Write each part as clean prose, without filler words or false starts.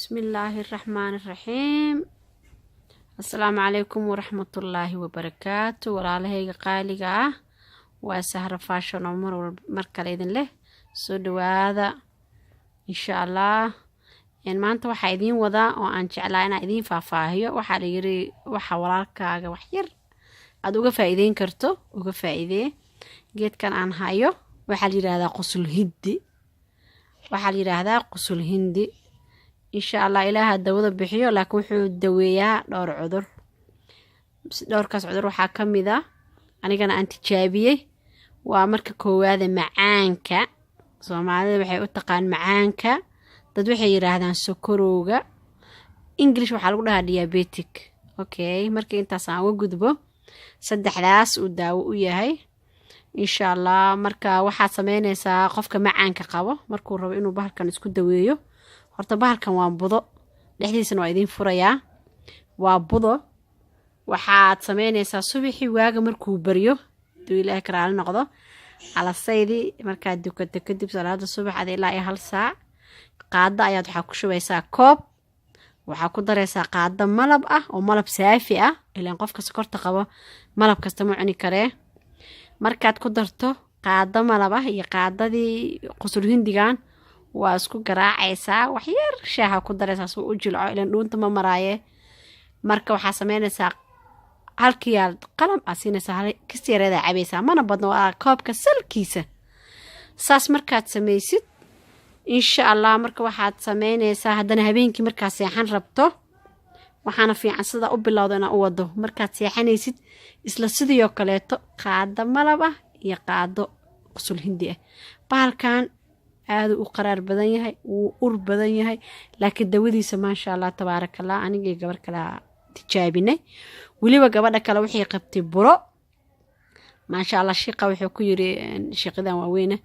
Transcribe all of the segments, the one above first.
Bismillaahi raxmaani raxiim. Assalaamu calaykum waraxmatullaahi wabarakaatu. Walaalahayga qaaliga ah, waa Sahra Fashion oo mar walba mar kale idin leh soo dhawaada. Insha Allah maanta waxaa idiin wadaa oo aan jeclaa inaan idiin faahfaahiyo. Waxaa la yiri, waxa walaalkaaga wax yar aada uga faa'iideyn karto, uga faa'iidee. Geedkan aan hayo waxaa la yidhaahdaa qusul hindi. Waxaa la yidhaahdaa qusul hindi. Insha Allah Ilaaha dawada bixiyo, laakiin wuxuu daweeyaa dhowr cudur. Dhowrkaas cudur waxaa ka mid ah, anigana aan tijaabiyey, waa marka koowaada macaanka. Soomaalida waxay u taqaan macaanka, dad waxay yidhaahdaan sokorowga, English waxaa lagu dhahaa diabetic. Okay, marka intaas aan uga gudbo, saddexdaas uu daawo u yahay, insha Allah. Marka waxaad sameyneysaa, qofka macaanka qabo markuu rabo inuu bahalkan isku daweeyo, horta bahalkan waa budo, dhexdiisana waa idiin furayaa, waa budo. Waxaad sameyneysaa, subaxii waaga markuu baryo, haduu Ilaahay ka raali noqdo, calasaydii markaad dukato kadib salaada subax ada ilaa iyo 1 saac, qaado ayaad waxaa ku shubaysaa koob, waxaa ku dareysaa qaado malab ah oo malab saafi ah, ilaan qofka sokorta qabo malab kasta ma cuni karee. Markaad ku darto qaado malab ah iyo qaadadii qusul hindigan, waa isku garaacaysaa. Waxyar shaaha ku dareysaa suu u jilco, ilaan dhuunta ma maraaye. Marka waxaa sameynaysaa, halkiiyaa qalam aad siinaysaa, kasi yareedaa cabaysaa, mana badno, waa koobka salkiisa. Saas markaad samaysid, insha Allah, marka waxaad sameynaysaa haddana habeenkii markaad seexan rabto, waxaana fiican sidaa u bilowdo inaad u wado. Markaad seexanaysid, isla sidiioo kaleeto, qaado malab ah iyo qaado qusul hindi ah. Bahalkan aaduu u qaraar badan yahay, wuu ur badan yahay, laakiin dawadiisa, maasha Allah tabaaraka Allah. Anigii gabar kalea tijaabinay, weliba gabadha kale waxay qabtay buro. Maasha Allah, shiiqa wuxuu ku yiri, shiiqidan waaweyne,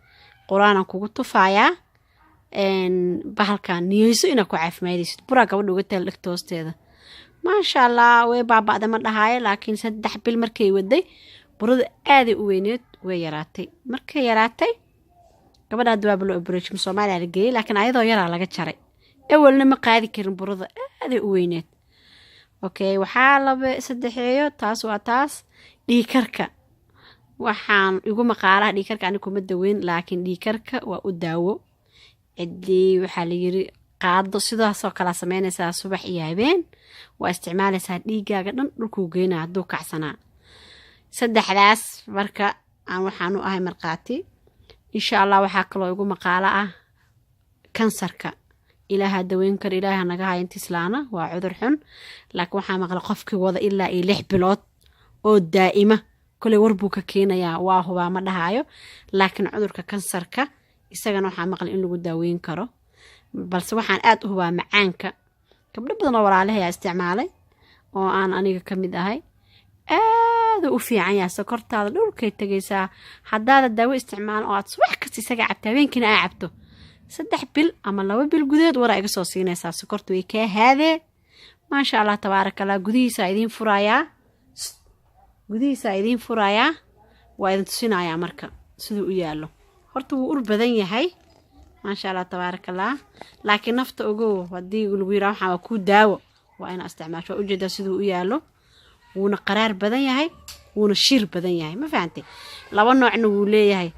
qur-aanan kugu tufaayaa, bahalkan niyeyso inaad ku caafimaadaysid. Buraa gabadha uga taal dhegta hoosteeda. Maasha Allah, way baaba'da ma dhahaayo, laakiin 3 bil markay waday, burada aaday u weyneed, way yaraatay. Markay yaraatay gabadha, hadda waaba loo operation Soomaaliya la geeyey, laakiin ayadoo yaraa laga jaray. Ewelna ma qaadi karin, burada aaday u weyneed. Okay, waxaa laba saddexeeyo, taas waa taas. Dhiikarka, waxaan igu maqaalaha dhiikarka ani kuma daweyn, laakiin dhiikarka waa u daawo. Ciddii waxaa la yiri, qaado sidaasoo kalea sameynaysaa, subax iyo habeen waa isticmaalaysaa, dhiigaaga dhan dhulkuu geynaa hadduu kacsanaa. Saddexdaas marka aan waxaan u ahay markhaati, insha Allah. Waxaa kaloo igu maqaalo ah kansarka. Ilaaha daweyn kara, Ilaaha naga haya intiislaana, waa cudur xun, laakiin waxaa maqlay qofkii wada ilaa iyo 6 bilood oo daa'ima, koley war buu ka keenayaa, waa hubaa ma dhahaayo, laakiin cudurka kansarka isagana waxaa maqlay in lagu daaweyn karo. Balse waxaan aad u hubaa macaanka. Gabdho badan oo walaalahayaa isticmaalay oo aan aniga ka mid ahay. Aada u fiican yahay, sokortaada dhulkay tegaysaa haddaada daawo isticmaalan oo aad subax kasta isaga cabto, habeenkiina aa cabto. 3 bil ama 2 bil gudaheed waraa iga soo siinaysaa, sokorta way kaa haadee. Maasha Allah tabaaraka Allah. Gudihiisaa idiin furayaa, gudihiisaa idiin furayaa, waa idin tusinayaa marka siduu u yaallo. Horta wuu ur badan yahay, maasha Allah tabaaraka Allah, laakiin nafta ogow, haddii lagu yiraa waxaa waa kuu daawo, waa inaa isticmaasho. Waa ujeedaa siduu u yaallo, wuuna qaraar badan yahay, wuuna shiir badan yahay. Ma fahantay? Laba noocna wuu leeyahay: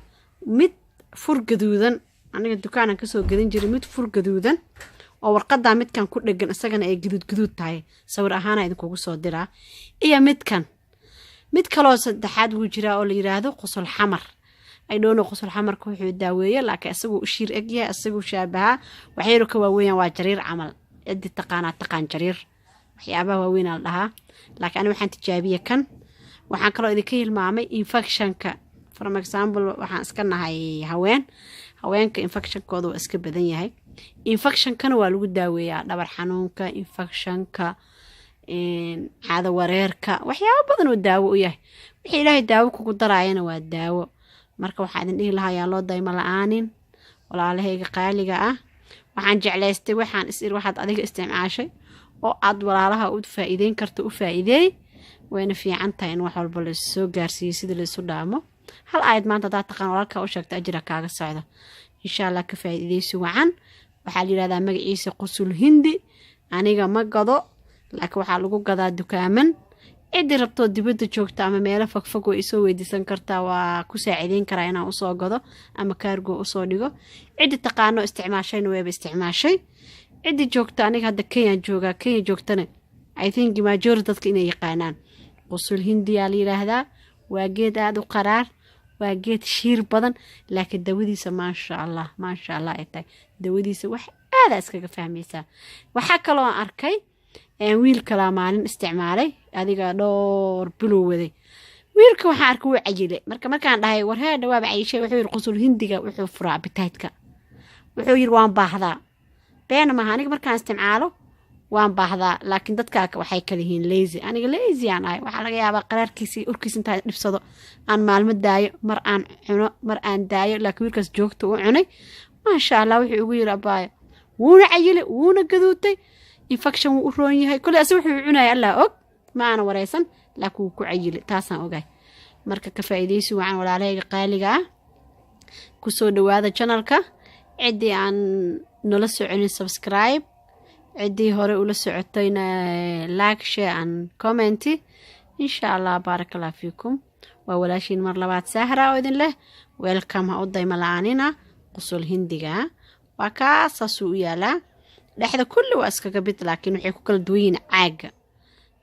mid fur gaduudan, aniga dukaanan kasoo gadan jiray, mid fur gaduudan oo warqadaa midkan ku dhegan isagana ay gaduud gaduud tahay, sawir ahaana idinkugu soo diraa, iyo midkan. Mid kaloo saddexaad wuu jiraa oo la yiraahdo qusul xamar. Idhoono qusul xamarka wuxuu daaweeye, laakiin isaguu u shiir egyahay, isaguu shaabahaa, waxyaro ka waaweeyaan, waa jariir camal. Ciddi taqaanaa taqaan jariir, waxyaabaha waaweynaa la dhahaa, laakiin ani waxaan tijaabiye kan. Waxaan kaloo idinka hilmaamay infectionka. For example, waxaan iska nahay haween, haweenka infectionkooda waa iska badan yahay. Infectionkana waa lagu daaweeyaa, dhabar xanuunka, infectionka, caado wareerka, waxyaabo badan oo daawo u yahay. Wixii Ilaahay daawo kugu daraayana waa daawo. Marka waxaa idin dhihi lahaa, yaa loo daymo la-aanin, walaalahayga qaaliga ah. Waxaan jeclaystay, waxaan is iri, waxaad adiga isticmaashay oo aad walaalaha u faa'iideyn karto, u faa'iideey. Wayna fiican tahay in wax walba laissoo gaarsiiyo sida laysu dhaamo. Hal aayad maanta haddaad taqaan, walaalkaa u sheegta, ajira kaaga socda, insha Allah. Ka faa'iideysi wacan. Waxaa la yidhahdaa magaciisa qusul hindi. Aniga ma gado, laakiin waxaa lagu gadaa dukaaman. Ciddii rabtoo dibadda joogta ama meelo fogfog way isoo weydiisan kartaa, waa ku saaciideyn karaa inaan usoo gado ama cargo usoo dhigo. Ciddii taqaano isticmaashayna wayba isticmaashay. Ciddii joogta, aniga hadda Kenya joogaa, Kenya joogtana I think majority dadka inay yaqaanaan. Qusul Hindiyaa la yidhaahdaa. Waa geed aada u qaraar, waa geed shiir badan, laakiin dawadiisa maasha Allah, maasha Allah ay tahay dawadiisa. Wax aadaa iskaga fahmaysaa. Waxaa kaloo aan arkay wiil kalaa maalin isticmaalay, adiga dhowr bilow waday. Wiilka waxaan arkay wuu cayile. Marka markaan dhahay, "War hee, waaba cayishay?" Wuxuu yidhi, "Qusul Hindiga wuxuu furaa appetite-ka." Wuxuu yidhi, "Waan baahdaa." Beena maaha, aniga markaan isticmaalo waan baahdaa, laakiin dadkaa waxay kala yihiin lazy. Aniga lazy aan ahay. Waxaa laga yaabaa qaraarkiisa iyo urkiisa intaan dhibsado aan maalmo daayo, mar aan cuno, mar aan daayo, laakiin wiilkaas joogta u cunay. Maasha Allah, wuxuu ugu yidhi, "Abaayo, wuuna cayilay, wuuna gaduutay, infection wuu u roon yahay." Koley ase wuxuu cunaya Allah og, ma aana wareysan, laakiin wuu ku cayilay, taasaan ogahay. Marka ka faa'iidaysi wacan, walaalahayga qaaliga ah. Kusoo dhawaada channelka. Ciddii aan nala soconin, subscribe. Ciddii hore ula socotayna, like, share and comment, insha Allah. Baaraka Allah fiikum. Waa walaashiin mar labaad, Sahra, oo idin leh welcome. Ha u dayma la-aanina. Qusul Hindiga waa kaas, saasuu u yaalaa. Dhexda kulli waa iskaga bid, laakiin waxay ku kala duwan yihiin caagga.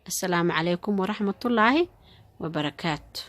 Assalaamu calaykum waraxmatullaahi wabarakaatu.